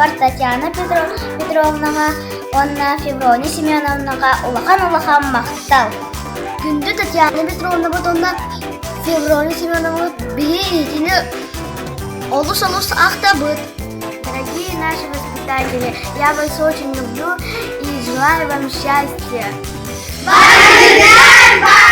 учууталларбар Татьяна Петровнаҕа уонна Феврония Семеновнаҕа улахан-улахан махтал! Күндү Татьяна Петровнабыт уонна Феврония Семеновнабыт биһи итини олус-олус ахтабыт. Дорогие наши воспитатели, я вас очень люблю и желаю вам счастья. Барыгар!